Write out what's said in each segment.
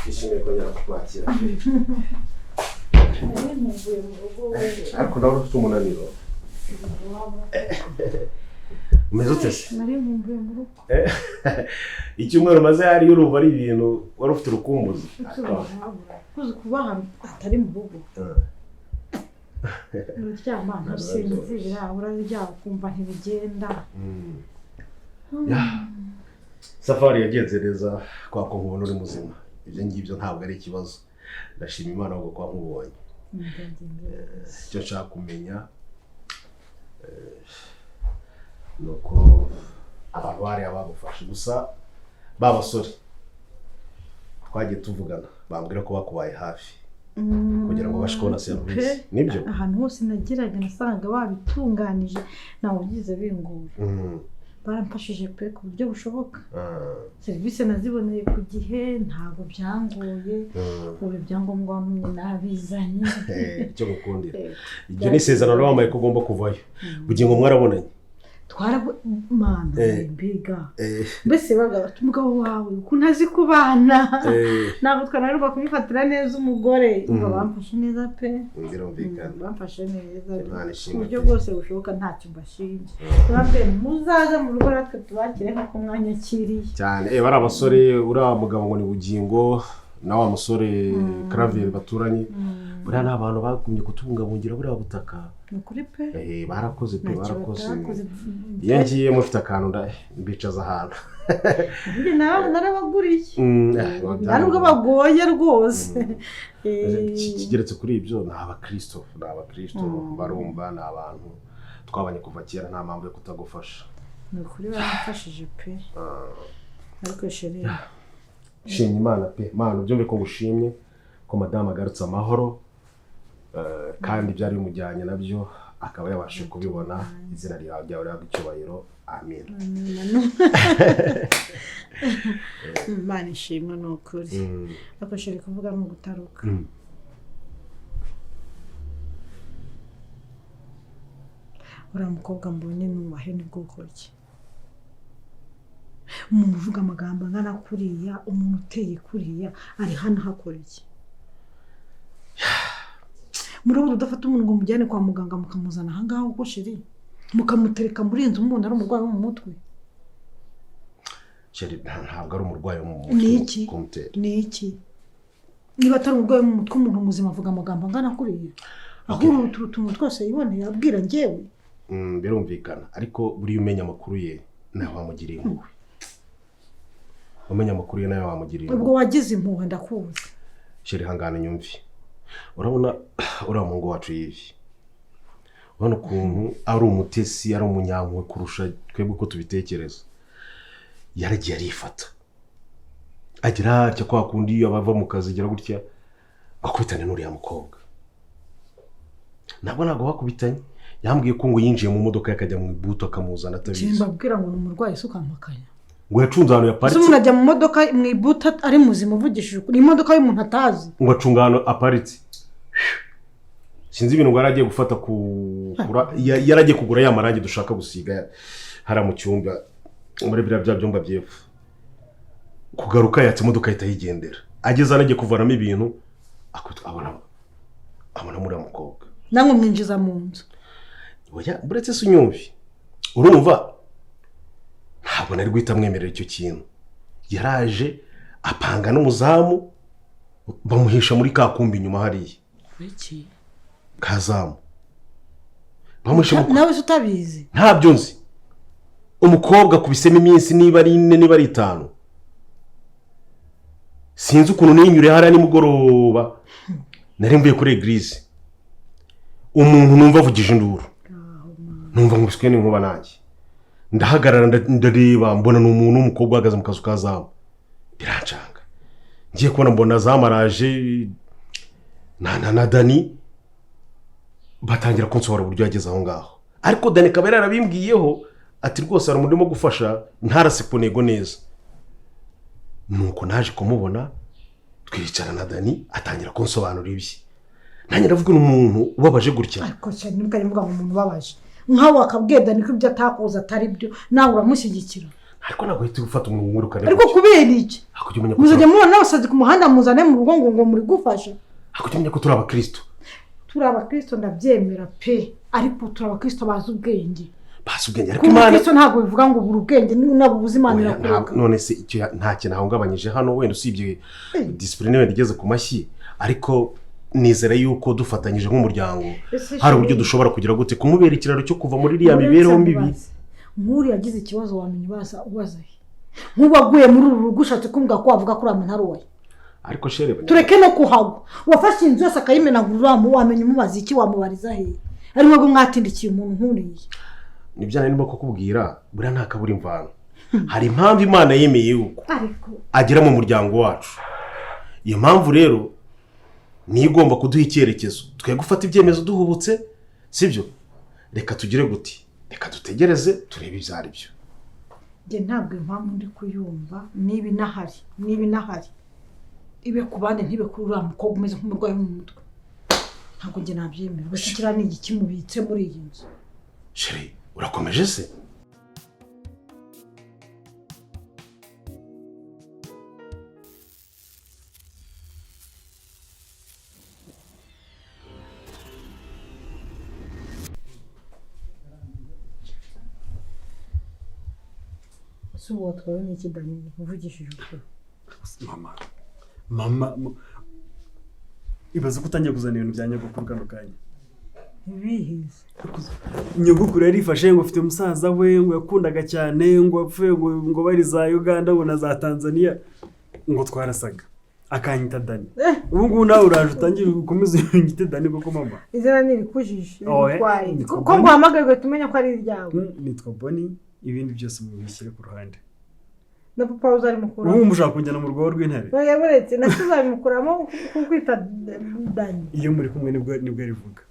Nishimiye kongera kukwakira. Nari nkumbuye mu rugo we. Ariko nawe ufite umunaniro. Umeze ute se? Nari nkumbuye mu rugo. Icyumweru umaze hariya, urumva ari ibintu wari ufite urukumbuzi. Kuzi kuba ahantu atari mu rugo, uraryama ntusinzira, uraryama ukumva ntibigenda. Yeah. Safari yagenze neza kwa ko nkubona uri muzima. Ibyo ngibyo ntabwo ari ikibazo. Ndashima Imana ahubwo kwa nkubonye. Icyo nshaka kumenya ni uko abantu bariya bagufashe gusa, ba basore twagiye tuvugana, bambwira ko bakubaye hafi kugira ngo babashe kubona serivisi. Pe. Nibyo? Ahantu hose nageraga nasangaga babitunganije, ntawe ugize bingora. Baramfashije pe, ku buryo bushoboka. Serivisi naziboneye ku gihe, ntabwo byangoye. Ubu ibyangombwa wamenya nabizanye. Icyo gukundira, Yego. ibyo ni isezerano wambaye ko ugomba kuvayo. Bugingo mwarabonanye? Twarabona. Mbega, mbese baga bati: "Umugabo wawe ukuntu azi kubana, ntabwo twananirwa kumufatira neza umugore." Umva, bamfashe neza pe. Birumvikana. Bamfashe neza Imana ku ishimwe buryo pe. bwose bushoboka, ntacyo mbashinja. Babwiye: "Muzaze mu rugo natwe tubakire nk'uko mwanyakiriye." Cyane. Bari abasore, uriya mugabo ngo ni Bugingo na wa musore Claver baturanye, buriya ni abantu bagumye kutubungabungira buriya butaka. Ni ukuri pe. Barakoze pe. Ntacyo Barakoze. batakoze. Iyo ngiye mufite akantu mbicaza ahantu. Njye nawe narabaguriye. Biba Nta nubwo bagoye rwose. Kigeretse kuri ibyo, ni abakristo, ni abakristo, barumva ni abantu twabanye kuva kera, nta mpamvu yo kutagufasha. Ni ukuri baramfashije pe. Ariko chéri, Shimye Imana pe. Mana, ubyumve ko ngushimye ko madamu agarutse amahoro, kandi byari bimujyanye nabyo akaba yabashije kubibona. Izina ryawe ryawe rihabwa icyubahiro, amen. Imana ishimwe, ni ukuri. Ariko chéri, kuvuga ni ugutaruka. Uriya mukobwa mbonye nubahe, ni bwoko ki? Umuntu uvuga amagambo angana kuriya, umuntu uteye kuriya, ari hano hakora iki? Murabona udafata umuntu ngo mujyane kwa muganga, mukamuzana ahangaha kuko chéri, mukamutereka muri iyi nzu, mubona ari umurwayi wo mu mutwe? Chéri, ntabwo ari umurwayi wo mu mutwe. Ni iki? Kumutera. Ni iki niba atari umurwayi wo mu mutwe? Umuntu muzima avuga amagambo angana kuriya, ahura utu tuntu twose yiboneye abwira njyewe? Birumvikana, ariko buriya umenya amakuru ye nawe wamugiriye impuhwe. Umenya amakuru ye nawe wamugiriye Ubwo impuhwe. wagize impuhwe, ndakuzi. Chéri, hangana nyumvi. Urabona uriya muhungu wacu yivi, urabona ukuntu ari umutesi, ari umunyampuhwe kurusha twebwe uko tubitekereza. Yaragiye arifata, agira atya, kwa kundi iyo abava mu kazi agira gutya akubitane n'uriya mukobwa. Ntabwo bakubitanye, yambwiye ko ngo yinjiye mu modoka ye akajya mu ibuto akamuzana atabizi. Simbabwira ngo ni umurwayi se ukampakanya? Ngo yacunze ahantu Ese yaparitse. umuntu ajya mu modoka mu ibuta ari muzima? Uvugishije ukuri, imodoka y'umuntu atazi? Ngo acunga ahantu aparitse, sinzi ibintu ngo yari agiye gufata ku yari agiye kugura ya marangi dushaka gusiga hariya mu cyumba, muri biriya bya byumba by'epfo. Kugaruka yatse imodoka ahita yigendera. Ageze hano agiye kuvanamo ibintu, akubitwa abona uriya mukobwa. Namwe mwinjiza mu nzu? Oya, buretse se unyumve. Urumva ntabwo nari guhita mwemerera icyo kintu. Yaraje apanga n'umuzamu, bamuhisha muri ka kumba inyuma hariya. Iki? Kazamu bamuhisha Nawe se utabizi? Ntabyo nzi. Umukobwa akubisemo iminsi niba ari 4, niba ari 5, sinzi ukuntu ninyuriye hariya nimugoroba. Nari mvuye kuri église, umuntu numva avugije induru, numva nkubiswe n'inkuba, nanjye ndahagarara, ndareba, mbona ni umuntu w'umukobwa uhagaze mu kazu ka zamu. Birancanga. Ngiye kubona mbona zamu araje na Dani, batangira kunsohora uburyo yageze aho ngaho. Ariko Dani akaba yarabimbwiyeho ati: "Rwose hari umuntu urimo gufasha, ntarase ku ntego neza." Nuko naje kumubona, twicara na Dani, atangira kunsobanurira ibye, nanjye ndavuga: "Ni umuntu ubabaje gutya?" Ariko cyane nibwo ari mvuga ngo umuntu ubabaje nkawe wakabwiye Dani ko ibyo atakoze atari byo, nawe uramushyigikira. Ariko ntabwo uhita ufata umuntu mwirukane Ariko gutya. kubera iki? Ariko Hakujya umenya ko Muzajya mubona n'abasazi ku muhanda, muzane mu rugo ngo muri gufasha. Hakujya umenya ko turi abakristo. Turi abakristo, ndabyemera pe, ariko turi abakristo bazi ubwenge. Bazi ubwenge, ariko Kuba Imana umukristo ntabwo bivuga ngo ubura ubwenge, nabubuze Imana Oya, irakureka. None se icyo nta kintu ahungabanyije hano, wenda usibye discipline wenda igeze ku mashyi, ariko nizera yuko dufatanyije nk'umuryango Ese hari uburyo chéri, dushobora kugira gute kumubera ikiraro cyo kuva muri iriya uretse mibereho mibi. mubaze. Nk'uriya yagize ikibazo, wamenya ubaza ubaza he? Nk'ubu aguye muri uru rugo, ushatse kumbwira ko wavuga ko uriya muntu ari uwawe? Ariko chéri, Tureke no kuhagwa. Uwafashe inzu yose akayimenagura, wamenya umubaza iki? Wamubariza he? Ari mwebwe mwatindikiye umuntu nk'uriya. Nibyo nari ndimo kukubwira, buriya nta kabura imvano. Hari impamvu Imana yemeye yuko Ariko agera mu muryango wacu. Iyo mpamvu rero niyo igomba kuduha icyerekezo, twe gufata ibyemezo duhubutse, sibyo? Reka tugire guti, reka dutegereze turebe ibyo ari byo. Njye ntabwo impamvu ndi kuyumva. Niba inahari, niba inahari, ibe ku bandi, ntibe kuri uriya mukobwa umeze nk'umurwayi wo mu mutwe. Ntabwo njye nabyemera. Gusa kiriya ni igiki mubitse muri iyi nzu? Chéri, urakomeje se? Si ubu watwawe n'iki, Dani, uvugishije ukuri? Mama, mama, ibaze ko utangiye kuzana ibintu bya nyogokuru kano kanya. Ntibihize. Nyogokuru yarifashe ngo afite musaza we ngo yakundaga cyane, ngo apfuye ngo bari za Uganda ngo na za Tanzania, ngo twarasaga, akanyita Dani. Ubu ngubu nawe uraje utangire ukomeze unyite Dani koko, mama? Izina ntirikujije. Oya, Rigutwaye nitwa ko Bonnie. nguhamagaye ugahita umenya ko ari iryawe. Nitwa Boni, ibindi byose mubishyire ku ruhande. Na papa uzabimukuramo. Ubu mushaka kunjyana mu rwobo rw'intare. Oya, buretse nacyo uzabimukuramo kukwita Dani. Iyo muri kumwe nibwo rivuga.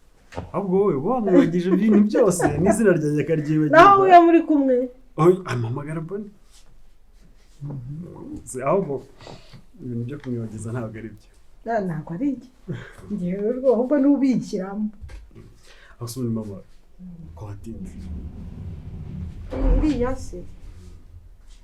Ahubwo wowe wamwibagije ibintu byose, n'izina ryanjye akaryibagirwa. Naho iyo muri kumwe? Oya, ampamagara Boni. Ahubwo ibintu byo kumwibagiza ntabwo ari byo. Ntabwo ari iki ngewe rwose, ahubwo n'ubishyiramo. Aho se ubundi mama, ko watinze? Iriya se?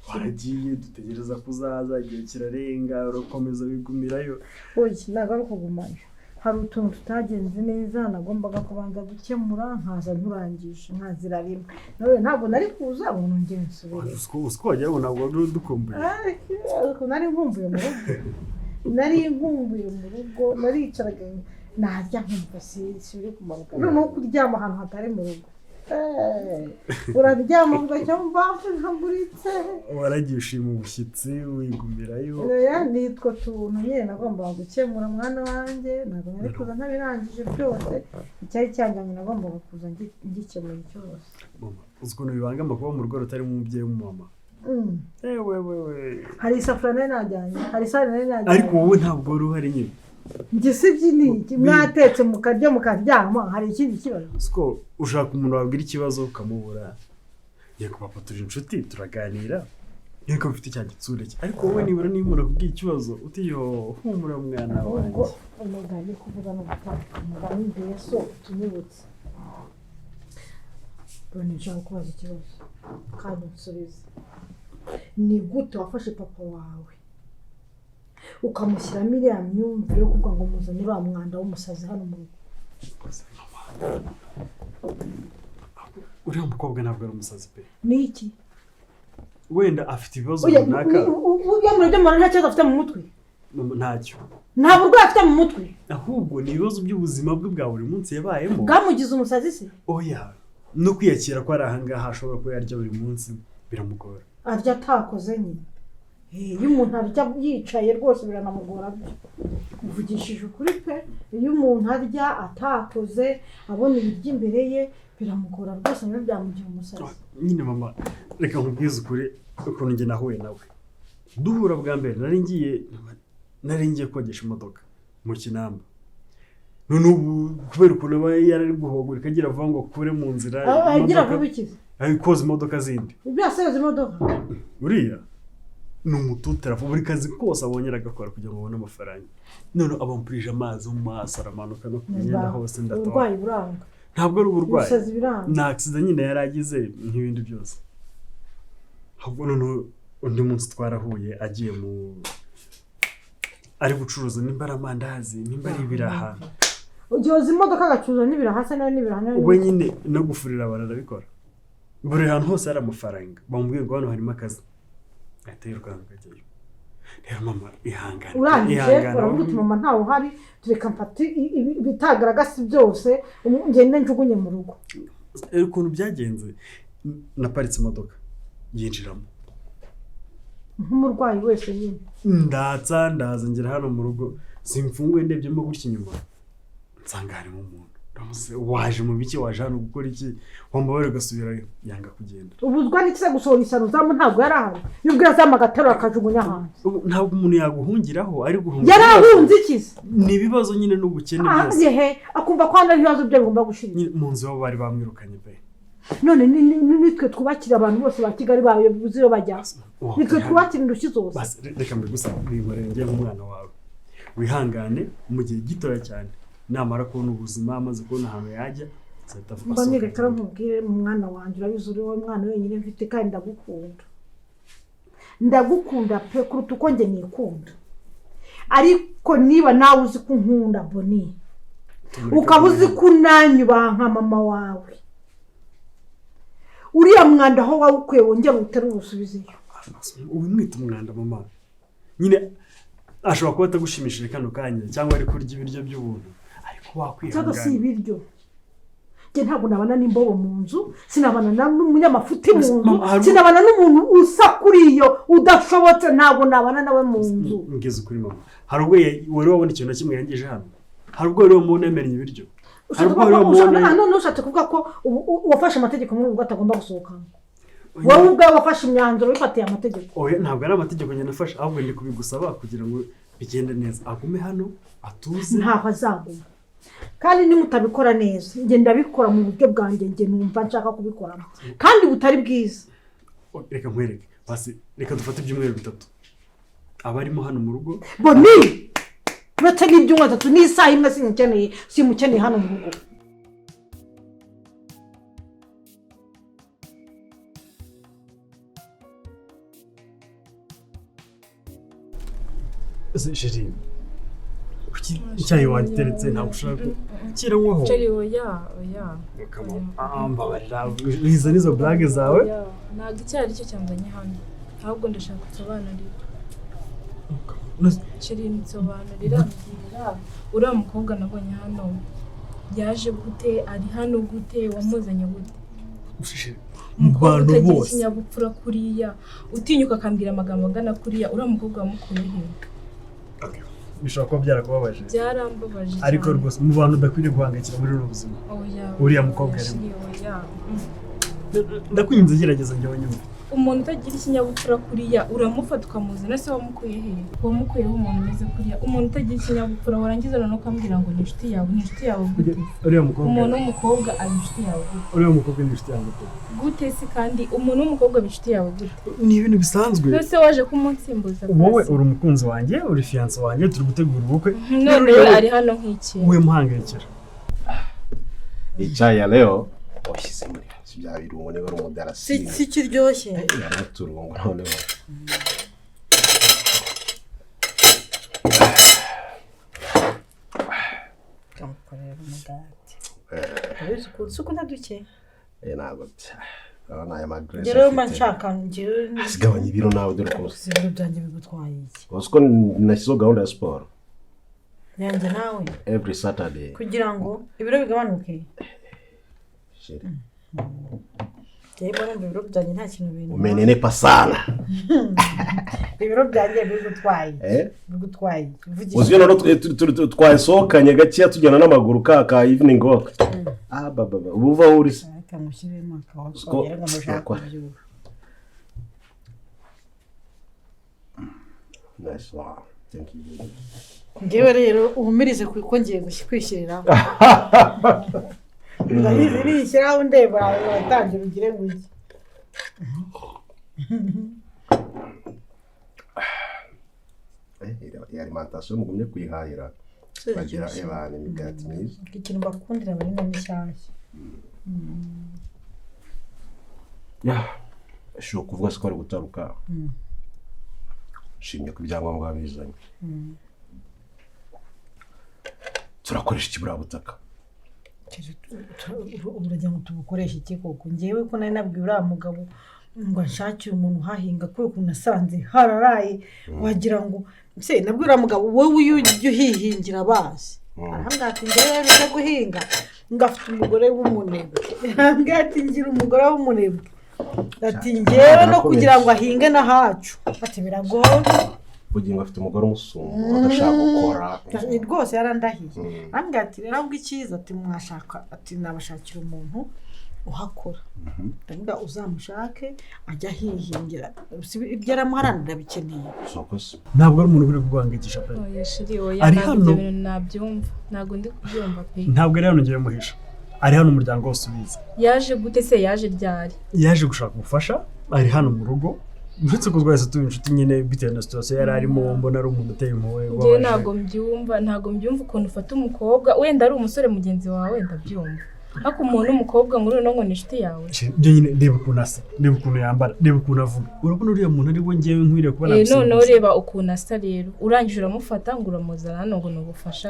Waragiye, dutegereza ko uzaza, igihe kirarenga, urakomeza wigumirayo. Oya, ntabwo ari ukugumayo. Hari utuntu tutagenze neza nagombaga kubanza gukemura, nkaza nturangije, nkazira rimwe. Nawe ntabwo nari kuza ngo nongere nsubire. Uzi ko wagira ngo ntabwo wari udukumbuye. Ariko nari nkumbuye mu rugo, nari nkumbuye mu rugo. Naricaraga narya nkumva si biri kumanuka. Noneho kuryama ahantu hatari mu rugo, uraryama ugacya wumva nkaguritse. Waragiye ushima ubushyitsi, wigumirayo. Oya, nitwo tuntu nyine nagombaga gukemura, mwana wanjye. Ntabwo nari kuza ntabirangije byose. Icyari cyanjyanye nagombaga kuza ngikemuye cyose. Mama, uzi ukuntu bibangama kuba mu rugo rutarimo umubyeyi w'umumama? Ewe wewe! Hari isafuriya nari najyanye, hari isahani nari najyanye. Ariko wowe ntabwo wari uhari nyine. Njye si ni iki? Mwatetse mukarya mukaryama, hari ikindi kibazo? Siko ushaka umuntu wabwira ikibazo ukamubura. Yego papa, turi inshuti, turaganira, yego mfite cya gitsure cye, ariko wowe nibura niba umuntu akubwiye ikibazo utiyo humura mwana Ahubwo wanjye. Umugani kuvuga no gutanga umugani mbese utunyibutse. None nshaka kubaza ikibazo kandi unsubize: ni gute wafashe papa wawe ukamushyiramo iriya myumvire yo kuvuga ngo muzane uriya mwanda w'umusazi hano mu rugo? Uriya mukobwa ntabwo ari umusazi pe. Ni iki? Wenda afite ibibazo Oya, runaka. Iyo murebye mubona nta kibazo afite mu mutwe? Ntacyo. Nta burwayi afite mu mutwe? Ahubwo ni ibibazo by'ubuzima bwe bwa buri munsi yabayemo. Bwamugize umusazi se? Oya, no kwiyakira ko ari ahangaha ashobora kuba yarya buri munsi biramugora. Arya atakoze nyine. Iyo umuntu arya yicaye rwose biranamugora byo. Mvugishije ukuri pe, iyo umuntu arya atakoze, abona ibiryo imbere ye, biramugora rwose, nabyo byamugira umusazi. Nyine mama, reka nkubwize ukuri ukuntu njye nahuye nawe. Duhura bwa mbere, nari ngiye kogesha imodoka mu Kinamba. None ubu kubera ukuntu aba yarari guhogurika, agira vuba ngo akure mu nzira Agira imodoka- vuba ikize? Ari koza imodoka zindi. Ibyo yasoza imodoka. Uriya ni umututara, buri kazi kose abonye aragakora kugira ngo abone amafaranga. None abampurije amazi mu maso, aramanuka no ku myenda hose, ndatoha. Uburwayi buranga. Ntabwo ari uburwayi. Ibisazi biranga. Ni accident nyine yari agize nk'ibindi byose. Ahubwo noneho undi munsi twarahuye agiye mu Ari gucuruza nimba ari amandazi, nimba ari ibiraha. Ugihoza imodoka agacuruza n'ibiraha se nawe n'ibiraha nawe? We nyine no gufurira abantu arabikora. Buri hantu hose hari amafaranga, bamubwiye ngo hano harimo akazi, ahita yirukanka akajyayo. Rero mama, ihangane. Urangije Ihangane. uravuga uti: "Mama ntawe uhari, tureka mfate ibitagaragasi byose, ngende njugunye mu rugo." Rero ukuntu byagenze, naparitse imodoka, yinjiramo. Nk'umurwayi wese nyine. Ndatsa, ndaza, ngera hano mu rugo, simfunguye, ndebyemo gutya inyuma nsanga harimo umuntu. Ndamubaza: "Waje mu biki? Waje hano gukora iki? Wambabare ugasubirayo." Yanga kugenda. Ubuzwa n'iki se gusohora ishyano? Zamu ntabwo yari ahari, iyo ubwira zamu agaterura akajugunya hanze. Ubu ntabwo umuntu yaguhungiraho ari guhunga. Yari ahunze iki se? Ni ibibazo nyine n'ubukene byose. Yehe, akumva ko hano ari ibibazo bye bigomba gushira. Nyine mu nzu iwabo bari bamwirukanye pe. None nitwe twubakira abantu bose ba Kigali babuze iyo bajya? Nitwe twubakira indushyi zose? Basi reka mbigusaba, binkorere njye nk'umwana wawe. Wihangane mu gihe gitoya cyane, namara kubona ubuzima, amaze kubona ahantu yajya, azahita Mba asohoka. nireka nkubwire, mwana wanjye, urabizi uri wowe mwana wenyine mfite, kandi ndagukunda, ndagukunda pe kuruta uko njye nikunda. Ariko niba nawe uzi ko unkunda, Boni, Tumureke. ukaba uzi ko unanyubaha nka mama wawe, uriya mwanda aho wawukuye wongera uwuterure uwusubizeyo. Wimwita umwanda mama. Nyine ashobora kuba atagushimishije kano kanya, cyangwa ari kurya ibiryo by'ubuntu, ariko Ikibazo si wakwihangana. ibiryo. Njye ntabwo nabana n'imbobo mu nzu, sinabana n'umunyamafuti mu nzu, Mama, sinabana n'umuntu usa kuri iyo udashobotse, ntabwo nabana nawe mu nzu. Ngeze ukuri mama, hari ubwo wari wabona ikintu na kimwe yangije hano? Hari ubwo wari wamubona yamennye ibiryo? Hari ubwo wari wamubona? None ushatse kuvuga ko ubu wafashe amategeko muri ubwo atagomba gusohoka? Wowe ubwawe wafashe imyanzuro wifatiye amategeko? Oya, ntabwo ari amategeko njye nafashe, ahubwo ndi kubigusaba kugira ngo bigende neza, agume hano atuze. Ntaho azaguma, kandi nimutabikora neza, njye ndabikora mu buryo bwanjye, njye numva nshaka kubikoramo kandi butari bwiza. Reka nkwereke basi, reka dufate ibyumweru 3 abarimo hano mu rugo. Boni, uretse n'ibyumweru 3, n'isaha imwe simukeneye, simukeneye hano mu rugo. Ese chérie, kuki icyayi wagiteretse ntabwo ushaka kiranywaho? Chéri, oya, oya. Mbabarira, izo nizo blague zawe. Oya, ntabwo icyayi ari cyo cyanzanye hano, ahubwo ndashaka unsobanurira. Chéri, nsobanurira, mbwira, uriya mukobwa nabonye hano yaje gute? Ari hano gute? Wamuzanye gute? Chérie, mu Umukobwa bantu utagira bose ikinyabupfura kuriya, utinyuka akambwira amagambo angana kuriya, uriya mukobwa wamukuye he? Okay, bishobora kuba byarakubabaje. Byarambabaje Ariko cyane. rwose mu bantu udakwiriye guhangayikira muri runo buzima, Oya, uriya oya, mukobwa arimo. Chéri, oya. Ndakwinze, gerageza njyewe nyumve. Umuntu utagira ikinyabupfura kuriya uramufata ukamuzana, se wamukuye he? Wamukuyeho umuntu umeze kuriya, umuntu utagira ikinyabupfura, warangiza noneho ukambwira ngo ni inshuti yawe? Ni inshuti yawe gute? Uriya mukobwa Umuntu w'umukobwa aba inshuti yawe gute? Uriya mukobwa ni inshuti yanjye pe. Gute se kandi? Umuntu w'umukobwa aba inshuti yawe gute? Ni ibintu bisanzwe. None waje kumunsimbuza? Wowe Pasi. uri umukunzi wanjye, uri fiancé wanjye, turi gutegura ubukwe. None we ari hano nk'iki? We muhangayikira. Icyayi ya leo washyize muri bya birungo, niba ari umudarasini. Si kiryoshye? Yaraturungo noneho. Kamukorera umugati, urabizi ukuntu si ukunda duke. Ntabwo urabona aya magresi. Njye rero mba nshaka njyewe. Gabanya ibiro nawe, dore ukuntu. Ibiro byanjye bigutwaye iki? Uzi ko nashyizeho gahunda ya siporo? Yanjye nawe. Every Saturday. Kugira ngo ibiro bigabanuke? Chérie. Njyewe mbona numva ibiro byanjye nta kintu bintu. Umenenepa sana. Ibiro byanjye bigutwaye? Eh? Bigutwaye? Uzi noneho twasohokanye gakeya, tujyana n'amaguru ka evening walk. Ah baba, ubu uva aho uri se? Reka mushyiremo akaboko Siko- ngo mushaka kubyibuha. Nice one. Thank you. Ngewe rero uhumirize kuko ngiye kwishyiriraho, ndabizi nishyiraho ndeba uratangira ugire ngo iki. Iyi alimentation mugumye kuyihahira, bagira ebana imigati myiza. Ikintu bakundira bari na mishyashya. Ushobora kuvuga se ko ari gutaruka, nshimye ko ibyangombwa bizanye. Turakoresha iki buriya butaka? Uragira ngo tubukoreshe iki koko? Ngewe ko nari nabwiye uriya mugabo ngo anshakire umuntu uhahinga, kubera ukuntu nasanze hararaye wagira ngo se. Nabwiye uriya mugabo, wowe iyo ujya uhihingira bazi, arambwira ati ngewe rero ujya guhinga ngo afite umugore w'umunebwe. Arambwira ati ngira umugore w'umunebwe, ati ngewe no kugira ngo ahinge n'ahacu, ati biragoye. Bugingo afite umugore umusumba adashaka gukora. Rwose yarandahiye. Arambwira ati rero ahubwo icyiza, ati mwashaka, ati nabashakira umuntu uhakora. Ndavuga uzamushake ajya ahihingira. Si ibyo aramuharanira, arabikeneye. Soko se. Ntabwo ari umuntu uri kuguhangayikisha pe. Oya chéri, oya. Ari Ntabwo hano. ibyo bintu nabyumva, ntabwo ndi kubyumva pe. Ntabwo ari hano ngiye muhisha, ari hano umuryango wose ubizi. Yaje gute se? Yaje ryari? Yaje gushaka ubufasha, ari hano mu rugo. Uretse ko twahise tuba inshuti nyine bitewe na situation yari arimo, mbona ari umuntu uteye impuhwe, Njyewe ubabaje. ntabwo mbyumva, ntabwo mbyumva ukuntu ufata umukobwa. Wenda ari umusore mugenzi wawe ndabyumva, ariko umuntu w'umukobwa ngo noneho ngo ni inshuti yawe. Ibyo nyine, reba ukuntu asa, reba ukuntu yambara, reba ukuntu avuga, urabona uriya muntu ari we ngewe nkwiriye kuba Noneho namusimbuza? reba ukuntu asa rero, urangije uramufata ngo uramuzana hano ngo ni ubufasha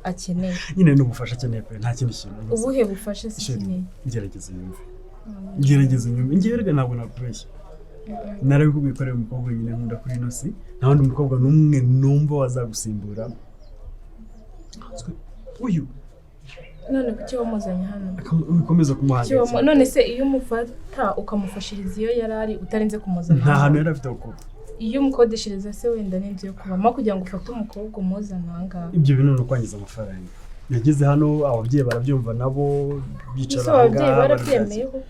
akeneye. Nyine ni ubufasha akeneye pe, nta kindi kintu. Ubuhe bufasha se Chéri, akeneye? gerageza unyumve, gerageza unyumve. Ngewe rega ntabwo nakubeshya, narabikubwiye ko ari umukobwa nyine nkunda kuri ino si, nta wundi mukobwa n'umwe numva wazagusimbura uyu. None kuki wamuzanye hano? Wikomeza Kuki kumuhangayikira. None se iyo umufata ukamufashiriza iyo yari ari, utarinze kumuzana Nta hano? hantu yari afite ho kuba. Iyo umukodeshereza se wenda n'inzu yo kubamo, kugira ngo ufate umukobwa umuzane aha ngaha? Ibyo bintu ni ukwangiza amafaranga. Yageze hano ababyeyi barabyumva nabo, bicara Ese aha ababyeyi ngaha. barabyemeye koko?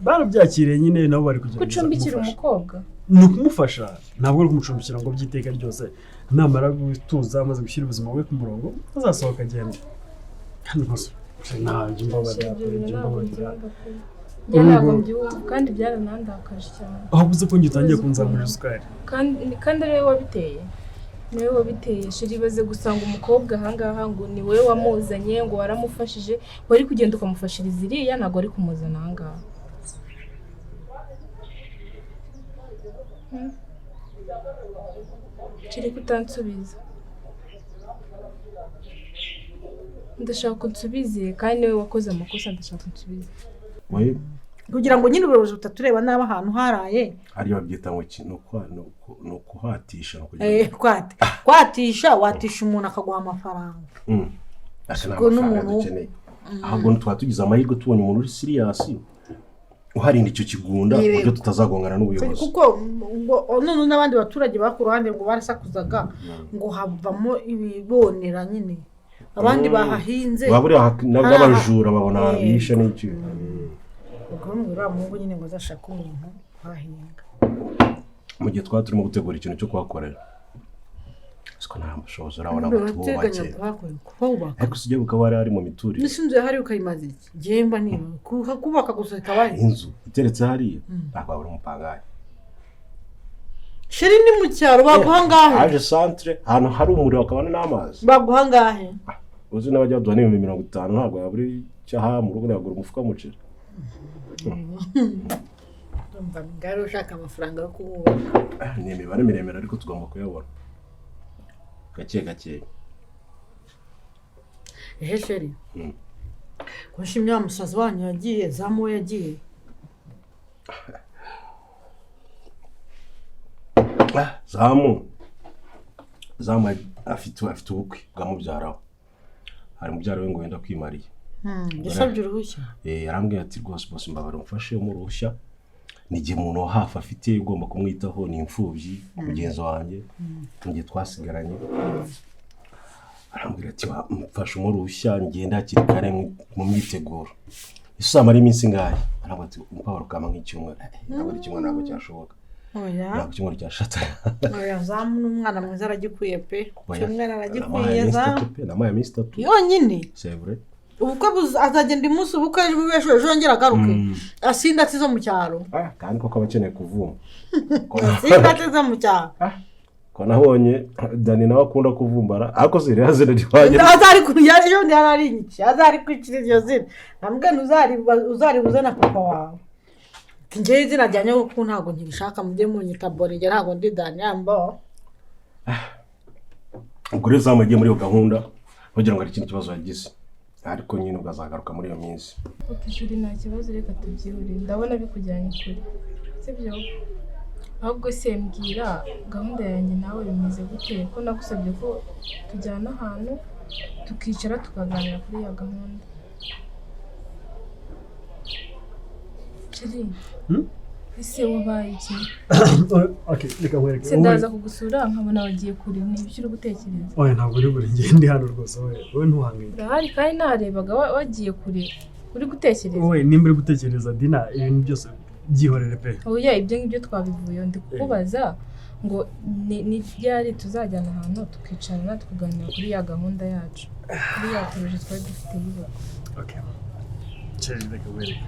Barabyakiriye nyine, nabo bari kugerageza Gucumbikira kumufasha. umukobwa? Ni ukumufasha, ntabwo ari ukumucumbikira ngo by'iteka ryose. Namara gutuza, amaze gushyira ubuzima bwe ku murongo, azasohoka agende. Kandi rwose ntabyo, mbabarira. Ibyo bintu Ibyo ntabwo mbabarira. mbyumva pe. Njye ntabwo mbyumva kandi byaranandakaje cyane. Aho uvuze ko njye utangiye kunzamura isukari. Kandi ari wowe wabiteye, ni wowe wabiteye chéri. Ibaze gusanga umukobwa ahangaha ngo ni wowe wamuzanye, ngo waramufashije. Wari kugenda ukamufashiriza iriya, ntabwo wari kumuzana ahangaha. Chéri, kutansubiza, ndashaka unsubize, kandi niwe wakoze amakosa, ndashaka unsubize. We. Kugira ngo nyine ubuyobozi butatureba nabi ahantu haraye. Hariya babyita ngo iki? Ni ukuhatisha, ni ukugira Kwatisha, watisha umuntu akaguha amafaranga. Aka ni Ubwo amafaranga n'umuntu- dukeneye. Ahubwo twaba tugize amahirwe tubonye umuntu uri serious uharinda icyo kigunda ku buryo Yego. tutazagongana n'ubuyobozi. Kuko ngo none n'abandi baturage ba ku ruhande ngo barasakuzaga ngo havamo ibibonera nyine abandi bahahinze. Baba buriya n'abajura babona ahantu bihishe n'iki. Ubwo bamwe uriya muhungu nyine ngo azashake umuntu uhahinga. Mu gihe twaba turimo gutegura ikintu cyo kuhakorera, siko nta bushobozi urabona ngo Urateganya tububake. kuhakorera, kuhubaka? Ariko si ujya ukaba wari mu miturire. N'isi inzu yahari ukayimaza iki? Njyewe niba kubaka gusa ikaba ari Inzu iteretse hariya ntabwo wabura umupangayi. Chéri, ni mu cyaro, baguha angahe? Haje centre, ahantu hari umuriro hakabona n'amazi. Baguha angahe? Uzi n'abajya baduha n'50,000, ntabwo yabura icyo aha mu rugo, yagura umufuka w'umuceri. Ndumva ngari ushaka amafaranga yo kuwubaka. Ni imibare miremire, ariko tugomba kuyabona gake gake. Ehe chéri. Kushimye wa musazi wanyu yagiye, zamu we yagiye. Zamu afite ubukwe bwa mubyara we, hari mubyara we ngo wenda kwimariye. Yasabye uruhushya? Yarambwiye ati rwose bose mbabara umufashe mu ruhushya, ni igihe umuntu wa hafi afite ugomba kumwitaho, ni imfubyi mugenzi wanjye, mu gihe twasigaranye. Arambwira ati mfashe uruhushya ngenda hakiri kare mu myiteguro. Ese uzamara iminsi ingahe? Arambwira ati umupabaro ukama nk'icyumweru. Ntabwo ari icyumweru, ntabwo cyashoboka. Oya. Ntabwo icyumweru cyashata. Oya, zamu ni umwana mwiza, aragikwiye pe. Oya, Cyumweru namuhaye aragikwiye iminsi zamu. itatu pe, namuhaye iminsi 3. Yonyine? C'est vrai. Ubukwe azagenda umunsi ubukwe, ejo ejo ejo yongera agaruke. Asinda ati zo mu cyaro. Kandi koko aba akeneye kuvuma. Asinda ati zo mu cyaro. Ko nabonye Dani nawe akunda kuvumbara, ariko si ririya zina rihwanye. Azari ku ejo bundi yari ari inyiki, azari kwicira iryo zina. Nambwe uzaribuze na papa wawe. Ati njyewe izina rya nyogokuru ntabwo nkirishaka, mujye munyita Boni, njye ntabwo ndi Dani yambo. Ubwo rero Zamu yagiye muri iyo gahunda. Ntugira ngo hari ikindi kibazo yagize, ariko nyine ubwo azagaruka muri iyo minsi. Ok chéri, nta kibazo, reka tubyihorere, ndabona bikujyanye kure, sibyo? Ahubwo se mbwira, gahunda yanjye nawe bimeze gute, ko nagusabye ko tujyana ahantu tukicara tukaganira kuri ya gahunda? Chéri, ese wabaye iki? Okay, reka nkwereke. Se ndaza kugusura nkabona wagiye kure, ni ibyo uri gutekereza? Oya, ntabwo uri buri ngiye, ndi hano rwose. Wowe ntuhangayike. Urahari kandi narebaga wagiye kure uri gutekereza. Wowe nimba uri gutekereza Dina, ibintu byose byihorere pe. Oya, ibyo ngibyo twabivuyeho, ndi kukubaza ngo ni ryari tuzajyana ahantu tukicarana tukaganira kuri ya gahunda yacu, kuri ya projet twari dufite y'ubukwe. Okay, chéri, reka nkwereke.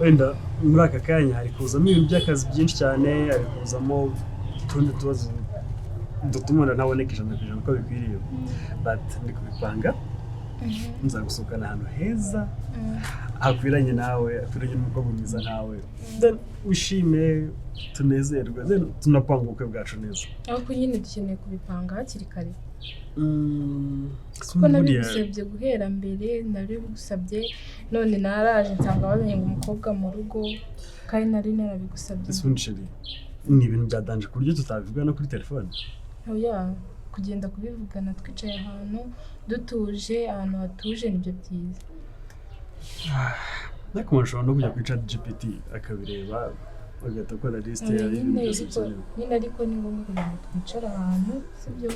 Wenda muri aka kanya hari kuzamo ibintu by'akazi byinshi cyane, hari kuzamo utundi tubazo dutuma umuntu ntaboneka 100% uko bikwiriye, but ndi kubipanga, nzagusohokana ahantu heza hakwiranye nawe, hakwiranye n'umukobwa mwiza nkawe, then wishime, tunezerwe, then tunapanga ubukwe bwacu neza. Ariko nyine dukeneye kubipanga hakiri kare, kuko nabigusabye guhera mbere, nabigusabye none naraje nsanga bazanye ngo umukobwa mu rugo, kandi nari narabigusabye. Ese ubundi chéri, ni ibintu bya danger ku buryo tutabivuga no kuri telefone? Oya, kugenda kubivugana twicaye ahantu dutuje, ahantu hatuje nibyo byiza. Ariko umuntu ashobora no kujya kuri Chat GPT akabireba, agahita akora lisite y'ibintu Nyine byose ariko bikenewe. Nyine ariko ni ngombwa kugira ngo twicare ahantu, sibyo?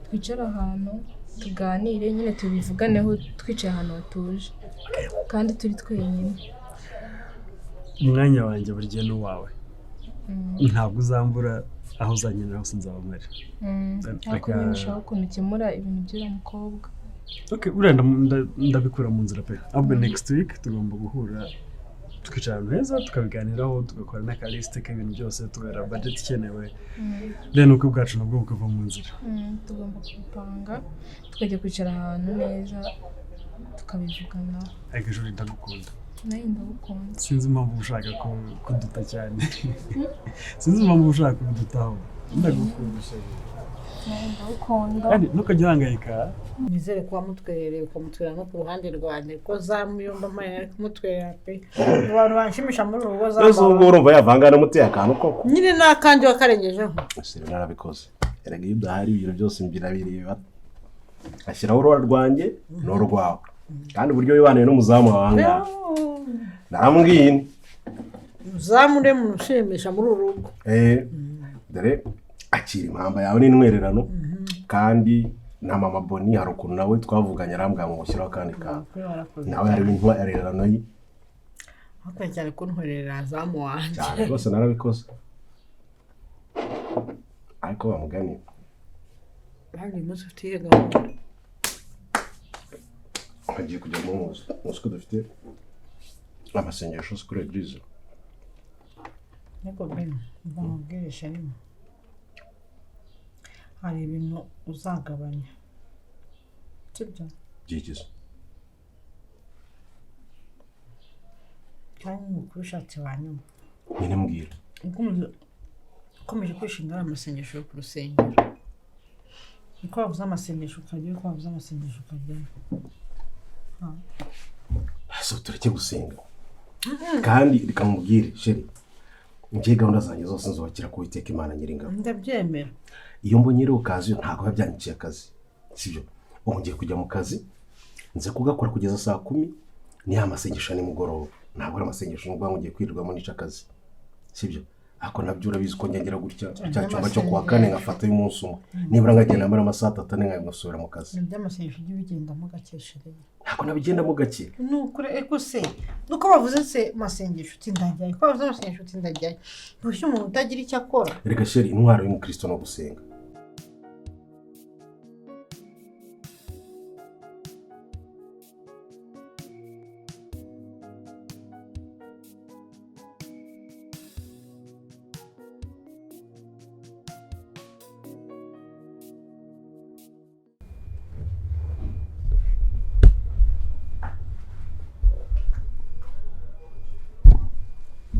Twicare ahantu tuganire nyine, tubivuganeho twicaye ahantu hatuje kandi turi twenyine. Umwanya wanjye buri gihe ni uwawe, ntabwo uzambura, aho uzankenera hose nzaba mpari. Ariko nyine ushaka ukuntu ukemura ibintu by'uriya mukobwa. Okay, buriya ndabikura mu nzira pe. Ahubwo next week tugomba guhura, tukicara ahantu heza, tukabiganiraho, tugakora n'akalisite k'ibintu byose, tugarura budget ikenewe, then ubukwe bwacu nabwo bukava mu nzira. Tugomba kubipanga tukajya kwicara ahantu neza tukabivuganaho. Ariko ejo ndagukunda. Nawe ndagukunda. Sinzi impamvu ushaka kuduta cyane, sinzi impamvu ushaka kubidutaho. Ndagukunda chéri. Nawe ndagukunda. Kandi ntukajya uhangayika. Nizere ko wamutwerereye, ukamutwerera no ku ruhande rwanjye, ko zamuyomba mpaye ari kumutwerera pe. Mu bantu banshimisha muri uru rugo Mbese ubwo zamu urumva yavanga n'umuteye akantu koko? Nyine ni akanjye wakarengejeho. Ese rero narabikoze. Erega iyo udahari ibintu byose mbirabireba, ashyiraho uruhara rwanjye n'urwawe, kandi uburyo wibaniye n'umuzamu wawe aha ngaha naramubwiye nti Uzamure muntu ushimisha muri uru rugo. Dore akira impamba yawe n'intwererano, kandi na mama Boni hari ukuntu nawe twavuganye, arambwira ngo mushyiraho akandi kantu. Kuri warakoze. Nawe hari intwererano ye. Wakoze cyane kuntwerera zamu wanjye. Cyane rwose, narabikoze, ariko bamugani. Kandi uyu munsi ufite iyihe gahunda? Hagiye kujya mu muzi muzi ko dufite amasengesho kuri église. Ariko Ben, mva nkubwire chéri, hari ibintu uzagabanya, sibyo? Byigize? Cyangwa ni ukuri ushatse wanyuma. Nyine mbwira. Ukomeje kwishinga ari amasengesho yo ku rusengero, niko wabuze amasengesho ukajyayo, uko wabuze amasengesho ukajyayo. Ese tureke gusenga? Kandi reka mubwire chéri, njye gahunda zanjye zose nzubakira ku Uwiteka Imana Nyiringabo. Ndabyemera. Iyo mbonye rero occasion, ntabwo biba byanyiciye akazi, sibyo? Ubu ngiye kujya mu kazi, nze kugakora kugeza saa 10, ni ya masengesho ya nimugoroba. Ntabwo ari amasengesho ngo ugiye kwirirwamo nica akazi, sibyo? Ariko nabyo urabizi ko njya ngira gutya cya cyumba cyo kuwa kane nkafatayo umunsi umwe nibura, nkagenda mara amasaha 3 ane, ngasubira mu kazi. Ibintu by'amasengesho ujye ubigendamo gake chéri. Ntabwo nabigendamo gake. Ni ukuri, eko se nuko bavuze se masengesho uti ndajyayo, ko bavuze amasengesho uti ndajyayo, ntushye umuntu utagira icyo akora. Reka chéri, intwaro y'umukristo no gusenga.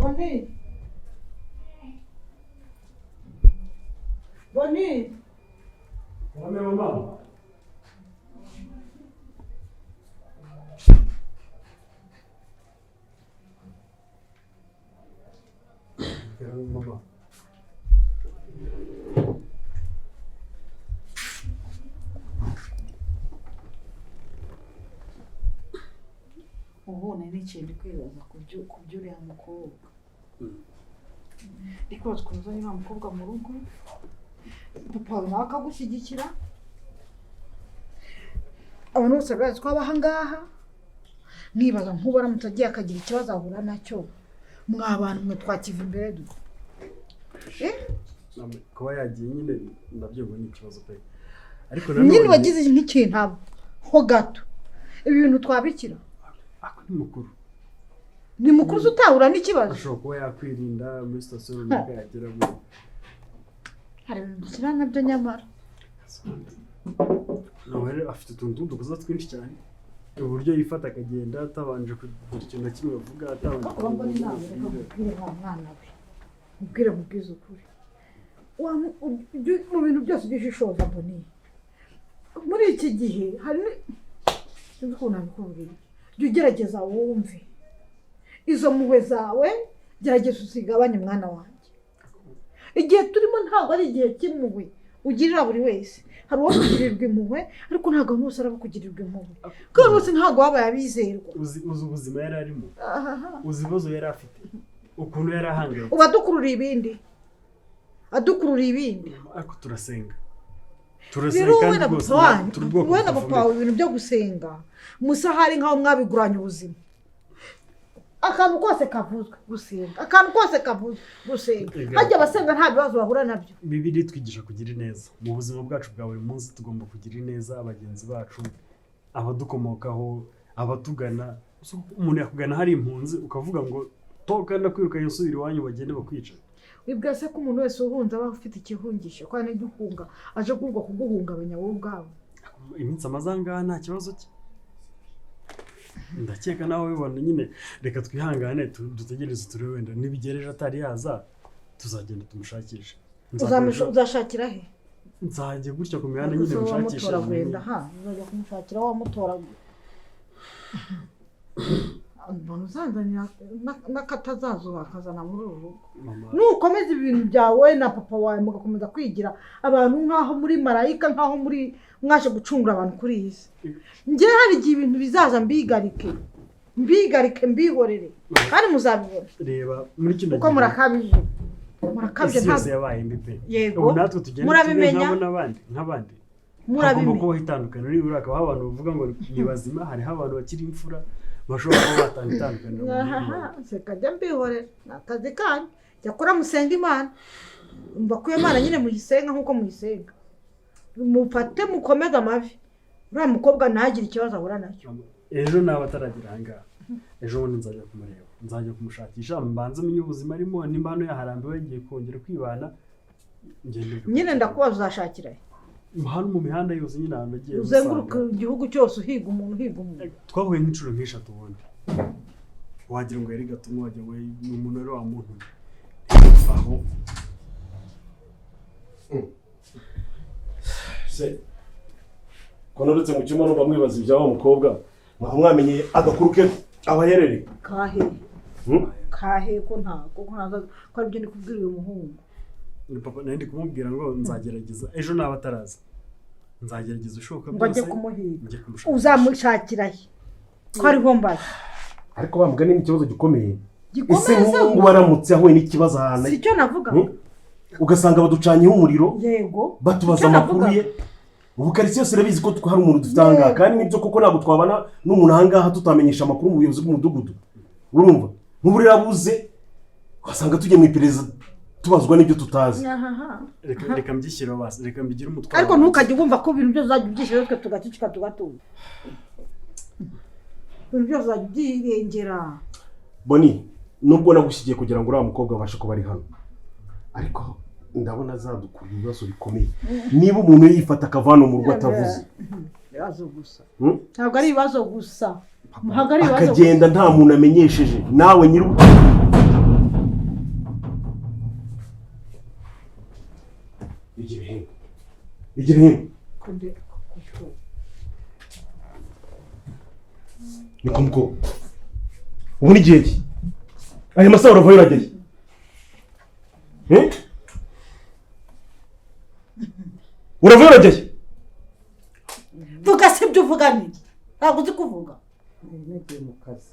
Boni, Boni. Mama. Mama. Ubu nari nicaye ndi kwibaza ku by'uriya mukobwa. Ndi kwibaza ukuntu uzanye uriya mukobwa mu rugo, papa wawe nawe akagushyigikira, abantu bose barazi ko aba aha ngaha, nibaza nk'ubu aramutse agiye akagira ikibazo ahura nacyo, mwa bantu mwe twakiva imbere dute? Kuba yagiye nyine ndabyumva ni ikibazo pe. Ariko nyine wagize nk'ikintu aba ho gato, ibi bintu twabikira. Ako ni mukuru. Ni mukuru utahura n'ikibazo. Ashobora kuba yakwirinda muri sitasiyo runaka yageramo. Hari ibintu dukina nabyo nyamara. Nawe rero afite utuntu tw'udukoza twinshi cyane. Uburyo yifata akagenda atabanje kugira ikintu na kimwe avuga, atabanje Kuba mbona inama, reka nkubwire wa mwana we. Nkubwire nkubwize ukuri. Mu bintu byose ujye ushishoza mboneye. Muri iki gihe hari sinzi ukuntu nabikubwira. Jya ugerageza wumve. Izo mpuhwe zawe gerageza uzigabanye mwana wanjye. Igihe turimo ntabwo ari igihe cy'impuhwe ugirira buri wese. Hari uwo kugirirwa impuhwe ariko ntabwo abantu bose ari abo kugirirwa impuhwe. Kuko abantu bose ntabwo babaye abizerwa. Uzi ubuzima yari arimo, uzi ibibazo yari afite, ukuntu yari ahangayitse. Ubu adukurura ibindi. Adukurura ibindi. Ariko turasenga. Rero wowe na papa wanyu, wowe na papa wawe ibintu byo gusenga, musa hari nkaho mwabiguranye ubuzima. Akantu kose kavuzwe gusenga, akantu kose kavuzwe gusenga. Hajya abasenga nta bibazo bahura nabyo. Bibiliya itwigisha kugira ineza. Mu buzima bwacu bwa buri munsi tugomba kugira ineza bagenzi bacu, abadukomokaho, abatugana. Umuntu yakugana hari impunzi ukavuga ngo toka ndakwirukanye usubira iwanyu bagende bakwica. Wibwira se ko umuntu wese uhunze aba afite ikihungisho, ko hari n'igihunga aje kugwa kuguhungabanya wowe ubwawe. Iminsi amaze aha ngaha nta kibazo cye. Ndakeka nawe ubibona nyine, reka twihangane dutegereze turebe wenda nibigereje atari yaza tuzagenda tumushakishe. Uzashakira he? Nzajya gutya ku mihanda nyine mushakishe. Uzajya kumushakira wamutoragura. Mbona uzanzanira n'akatazazuba akazana muri uru rugo. Nukomeza ibintu byawe na papa wawe mugakomeza kwigira abantu nk'aho muri marayika, nk'aho muri mwaje gucungura abantu kuri iyi si. Njye hari igihe ibintu bizaza mbigarike, mbigarike mbihorere kandi muzabibona. Reba muri kino gihe uko murakabije, murakabije ntabwo yose yabaye mbi pe. Yego, ubu natwe tugenda murabimenya n'abandi nk'abandi. Hagomba kubaho itandukaniro, nibura hakabaho abantu bavuga ngo ni bazima, hariho abantu bakiri imfura bashobora kuba batanga itandukaniro. Reka njya mbihorera, ni akazi kanyu. Jya kora musenga Imana, umva ko iyo Imana nyine muyisenga nk'uko muyisenga. Mufate mukomeze amavi, uriya mukobwa ntagire ikibazo ahura nacyo. Ejo naba ataragera aha ngaha, ejo bundi nzajya kumureba, nzajya kumushakisha, mbanze menye ubuzima arimo, nimba hano yaharambiwe yagiye kongera kwibana. Nyine ndakubaza uzashakira he? Hano mu mihanda yose nyine ahantu agiye uzenguruka igihugu cyose uhiga umuntu, uhiga umuntu. Twahuye nk'inshuro nk'eshatu ubundi. Wagira ngo yari gatumwa, wagira ngo ni umuntu wari wamuntumye. Aho se ko narutse mu cyumba numva mwibaza ibya wa mukobwa, mwaho mwamenye agakuru ke abaherereye. Kahe? Kahe ko ntabwo ko aribyo ndi kubwira uyu muhungu. Papa nari ndi kumubwira ngo nzagerageza ejo naba ataraza, nzagerageza ushoboka byose ngo ajye kumuhiga. Uzamushakira he? Ko ariho mbaye. Ariko bambwa ni ikibazo gikomeye. Ese nk'ubu baramutse ahuye n'ikibazo ahantu? Si cyo navuga. Ugasanga baducanyeho umuriro. Yego. Batubaza amakuru ye. Ubu karitsiye yose irabizi ko hari umuntu dufite aha ngaha, kandi nibyo koko ntabwo twabana n'umuntu aha ngaha tutamenyesha amakuru mu buyobozi bw'umudugudu. Urumva? Nk'ubu rero abuze wasanga tujye mu iperereza tubazwa n'ibyo tutazi. Reka mbyishyire basi, reka mbigire umutwaro. Ariko ntukajye wumva ko ibintu byose uzajya ubyishyira twe tugacicika tugatuza. Ibintu byose uzajya ubyirengera. Boni, nubwo nagushyigiye kugira ngo uriya mukobwa abashe kuba ari hano, ariko ndabona azadukura ibibazo bikomeye. Niba umuntu yifata akava hano mu rugo atavuze. Ibibazo gusa. Ntabwo ari ibibazo gusa. Ntabwo ari ibibazo. Akagenda nta muntu amenyesheje, nawe nyiri Igira hino. Niko mukobwa. Ubu ni igihe ki? Aya masaha uravayo urageye. Eh? Uravuye urageye? Vuga se ibyo uvuga ni ntabwo uzi kuvuga. Nagiye mu kazi.